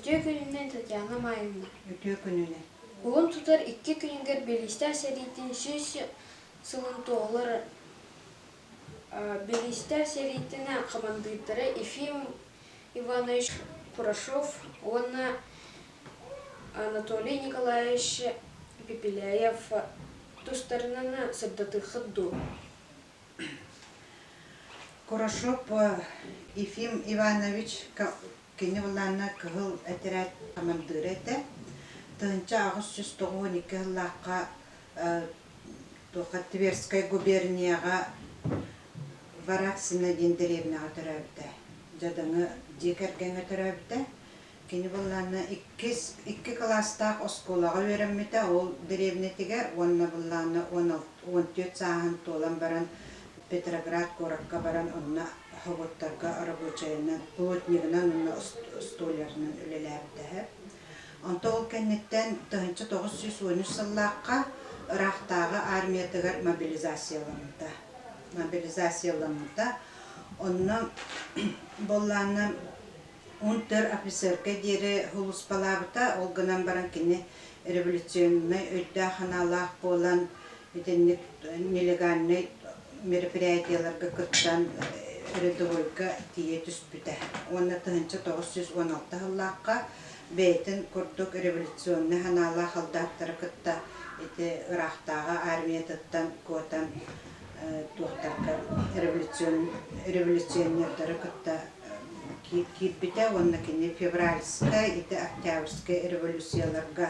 Үтүө күнүнэн, Татьяна Маевна. Үтүө күнүнэн. Кулун тутар икки күнүгэр Билиистээх сэриитин 100 сылын туолар Билиистээх сэриитин хамандыырдара Ефим Иванович Курашов уонна Анатолий Николаевич Пепеляев тустарынан сырдатыаххыт дуу? Курашов Ефим Иванович кини былаана Кыһыл этэрээт хамандыыра этэ. 1892 сыллаахха туохха Тверскай губернияҕа Вараксино диэн дэриэбинэҕэ төрөөбүтэ. Дьадаҥы дьиэ кэргэҥҥэ төрөөбүтэ. Кини былаана иккис икки кылаастаах оскуолаҕа үөрэммитэ, ол дэриэбинэтигэр уонна былаана 14 сааһын туолан баран Петроград куоракка баран онно собуоттарга рабочайынан, плотнигынан уонна столярынан үлэлээбитэ. Онто ол кэнниттэн 1913 сыллаахха ыраахтааҕы армиятыгар мобилизацияламмыта. Мобилизацияламмыта. Онно буоллаана унтер-офицерга диэри сулууспалаабыта. Ол гынан баран кини революционнай өйдөөх-санаалаах буолан итинник нелегальнай мероприятиеларга кыттан рядовойга тиийэ түспүтэ. Уонна 1916 сыллаахха бэйэтин курдук революционнай санаалаах солдаттары кытта ити ыраахтааҕы армиятыттан куотан туохтарга революционердары кытта киирбитэ уонна кини февральскай ити октябрьскай революцияларга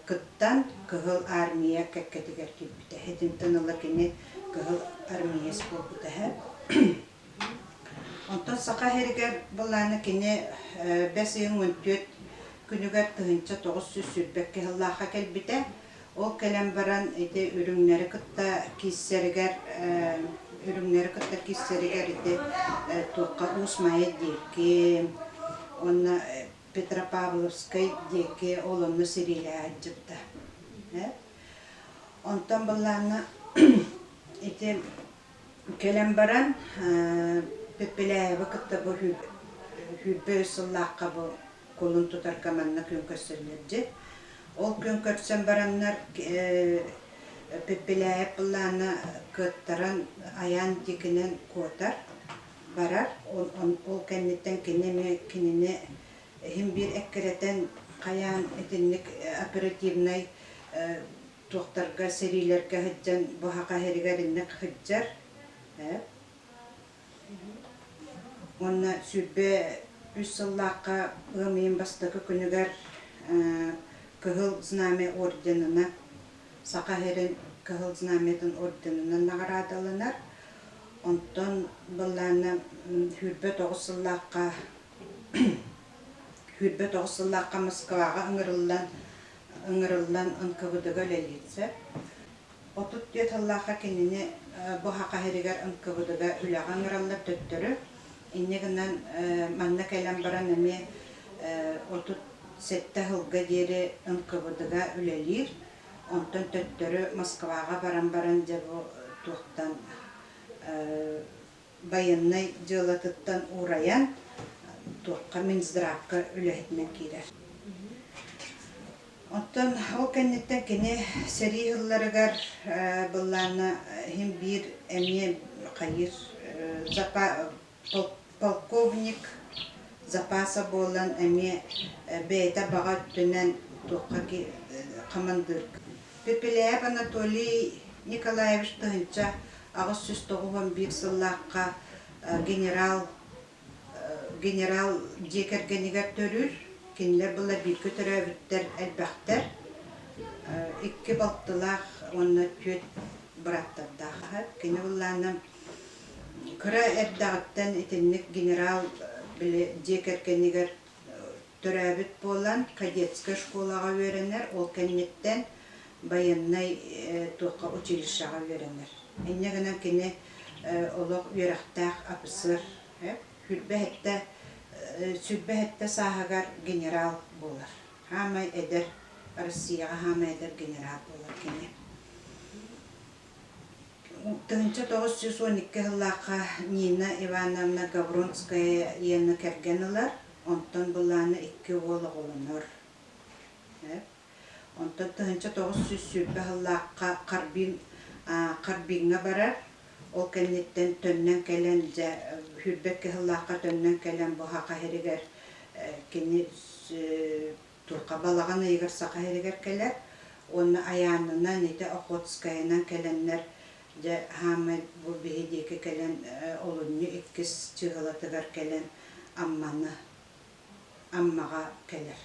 кыттан Кыһыл Армия кэккэтигэр киирбитэ. Итинтэн ыла кини Кыһыл армеец буолбута. Онтон Саха сиригэр былаана кини бэс ыйын 14 күнүгэр 1922 сыллаахха кэлбитэ. Ол кэлэн баран ити үрүҥнэри кытта кииссэригэр үрүҥнэри кытта кииссэригэр ити туохха Уус Маайа диэки уонна Петропавловскай диэки ол онно сэриилэһэ сылдьыбыта. Онтон былаана ити кэлэн баран Пеппеляевы кытта бу 23 сыллаахха бу кулун тутарга манна күн көрсөллөр дьэ. Ол күн көрсөн бараннар Пеппеляев былаана кыаттаран айаан диэкинэн куотар барар. Ол кэнниттэн кини эмиэ кинини иһин биир эккирэтэн хайаан итинник оперативнай туохтарга сэриилэргэ сылдьан бу саха сиригэр инник сылдьар. Уонна 23 сыллаахха ыам ыйын бастакы күнүгэр Кыһыл Знамя орденынан Саха сирин Кыһыл Знамятын орденынан наҕараадаланар. Онтон былаана 29 сыллаахха 29 сыллаахха Москваҕа ыҥырыллан НКВД-га үлэлиир сөп. 34 сыллаахха кинини бу Саха сиригэр НКВД-га үлэҕэ ыҥыраллар төттөрү. Инньэ гынан манна кэлэн баран эмиэ 37 сылга диэри НКВД-га үлэлиир. Онтон төттөрү Москваҕа баран баран дьэ бу туохтан байыаннай дьыалатыттан уурайан туохха Минздравка үлэһитинэн киирэр. Оттон ол кэнниттэн кини сэрии сылларыгар былаана иһин биир эмиэ хайыыр полковник запаса буолан эмиэ бэйэтэ баҕа өттүнэн туохха хамандыыр. Пепеляев Анатолий Николаевич 1891 сыллаахха генерал генерал дьиэ кэргэнигэр төрүүр. Кинилэр была бииргэ төрөөбүттэр элбэхтэр. Икки балтылаах уонна түөрт бырааттардаах. Кини былаана кыра эрдэҕиттэн итинник генерал били дьиэ кэргэнигэр төрөөбүт буолан кадетскай школаҕа үөрэнэр, ол кэнниттэн байыаннай туохха училищеҕа үөрэнэр. Инньэ гынан кини олох үөрэхтээх офицер, 27 сааһыгар генерал буолар. Хаамай эдэр, Россияҕа хаамай эдэр генерал буолар кини. 1912 сыллаахха Нина Ивановна Гавронская ийэни кэргэн ылар. Онтон былаана икки уол оҕолонор. Онтон 1920 сыллаахха Харбин Харбиҥҥа барар. Ол кэнниттэн төннөн кэлэн, дьэ, 22 сыллаахха төннөн кэлэн бу Саха сиригэр кини Турка балаҕан ыйыгар Саха сиригэр кэлэр уонна Айаанынан ити Охотскайынан кэлэннэр дьэ хаамай бу биһи диэки кэлэн олунньу иккис чыыһылатыгар кэлэн Амманы Аммаҕа кэлэр.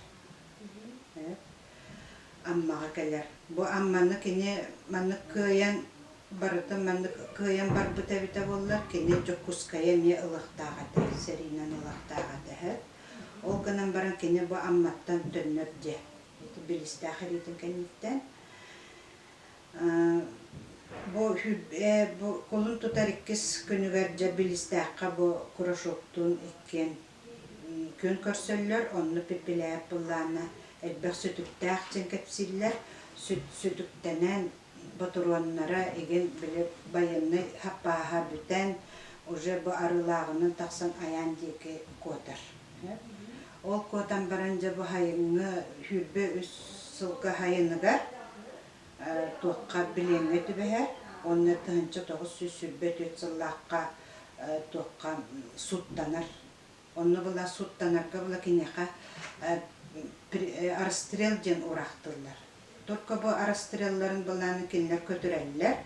Аммаҕа кэлэр. Бу Амманы кини маннык кыайан барытын маннык кыайан барбыта эбитэ буоллар, кини Дьокуускайы эмиэ ылыахтаах этэ, сэриинэн ылыахтаах этэ. Ол гынан баран кини бу Амматтан төннөр дьэ. Ити Билистээх эриитин кэнниттэн. Бу бу кулун тутар иккис күнүгэр дьэ Билистээххэ бу Курашоктуун иккиэн күн көрсөллөр, онно Пепеляев былаана элбэх сүтүктээх диэн кэпсииллэр. Сүтүктэнэн ботуруоннара игин били байыаннай хаппааһа бүтэн, уже бу Арыылааҕынан тахсан Айаан диэки куотар. Ол куотан баран дьэ бу сайыҥҥы 23 сылга сайыныгар туохха билиэҥҥэ түбэһэр уонна 1924 сыллаахха туохха сууттанар. Онно была сууттанарга была киниэхэ расстрел диэн уураахтыыллар. Только бу расстрелларын былааны кинилэр көтүрэллэр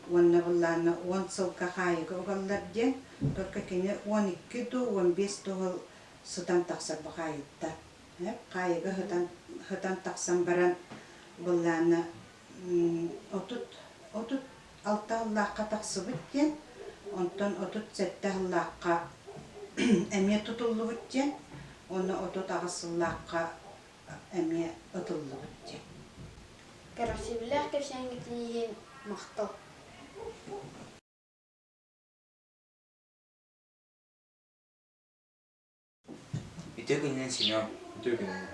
уонна былааны 10 сылга хаайыыга угаллар диэн, только кини 12 дуу, 15 дуу сыл сытан тахсар бу хаайыттан. Хаайыыга сытан, сытан тахсан баран былааны 36 сыллаахха тахсыбыт диэн, онтон 37 сыллаахха эмиэ тутуллубут диэн, уонна 38 сыллаахха эмиэ ытыллыбыт диэн. Кэрэхсэбиллээх кэпсээҥҥитин иһин махтал. Үтүө күнүнэн Семен. Үтүө күнүнэн.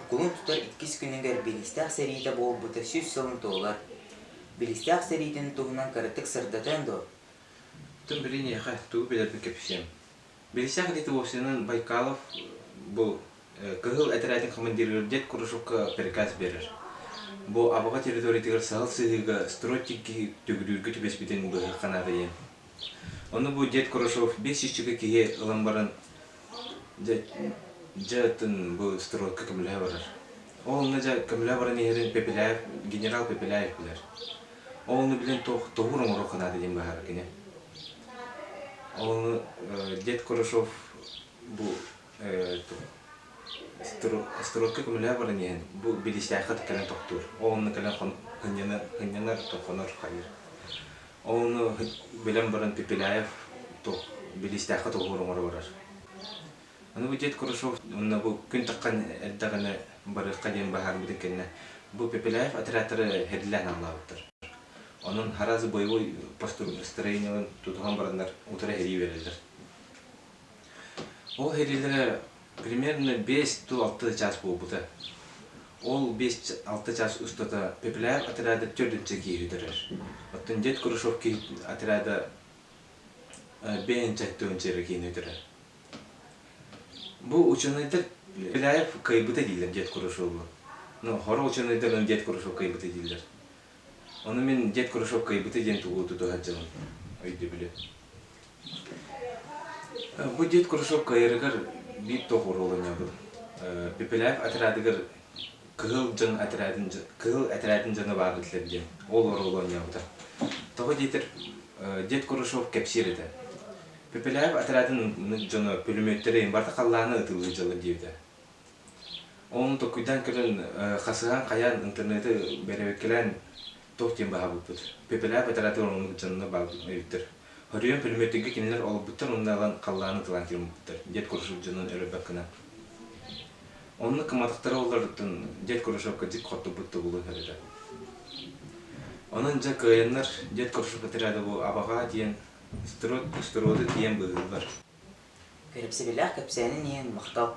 Кулун тутар иккис күнүгэр Билистээх сэриитэ буолбута 100 сылын туолар. Билистээх сэриитин туһунан кыратык сырдатыан дуо? Оттон били эйиэхэ тугу билэрбин кэпсиэм. Билистээх литовцынан Байкалов бу кыһыл этэрээтин командирыгар дед Курашовка приказ биэрэр. Бу Абаҕа территориятыгар саһыл сыһыыга строй тикки түгүрүүргэ түбэспитин быһыахха наада диэн. Ону бу дед Курашов биэс сүүсчэкэ киһи ылан баран Дьэ, дьэ атын бу стройка көмөлөһө барар. Ол онно дьэ көмөлөһө баран иһэрин Пепеляев, генерал Пепеляев билэр. Ол ону билэн туох тоһуур оҥоруохха наада диэн быһаарар кини. Ол ону дед Курашов бу стройка көмөлөһө баран иһэн бу Билистээххэ кэлэн тохтуур. Ол онно кэлэн хынньанар, хонор хайыр. Ол ону билэн баран Пепеляев туох Билистээххэ тоһуур оҥоро барар. Аны бу дед Курашов уонна бу күн таххан эрдэҕинэ барыахха диэн баһаарбытын кэннэ бу Пепеляев отрядтары хэрилээн ааллаабыттар. Онон хараас боевой построениеларын тутуһан бараннар утары хэрии берэллэр. Ол хэриилэрэ примерно 5-6 чаас буолбута. Ол 5-6 чаас устата Пепеляев отряда төрдүнчэ киһи өлөрөр. Оттон дед Курашов отряда бэйэнчэ тыһыынча эрэ киһини өлөрөр. Бу ученайдар Пепеляев кыайбыта дииллэр дед Курашову. Ну, хоро ученайдар дед Курашов кыайбыта дииллэр. Ону мин дед Курашов кыайбыта диэн тугу тутуһар дьонум өйдөбүлү. Бу дед Курашов кыайарыгар биир туох оруолу Пепеляев отрядыгар кыһыл дьон отрядын кыһыл этэрээтин дьоно баар этилэр диэн ол оруолу оонньообута. Тоҕо диэтэр дед Курашов кэпсиир этэ. Пепеляев отрядын дьоно пулеметтэрин барыта халлааны ытыылыы дьаллар диэбитэ. Ону толкуйдаан көрөн хасыһан хайаан интернети бэрэбиэркэлээн туох диэн баһаабыппыт. Пепеляев отрядыгар оннук дьонно баар эбиттэр. Хоруйан пулеметтэргэ кинилэр олорбуттар уонна ылан халлааны ытылаан киирбиттэр. Дед Курашов дьонун өлөрбөт гына. Оннук кыматахтара олоруттан дед Курашовка дьик хотторбут тобулу этэ. Онон дьэ кыайаннар дед Курашов отряда бу Абаҕа диэн строй тиийэн быыһыыллар. Кэрэпсэбилээх кэпсээнин иһин махтал.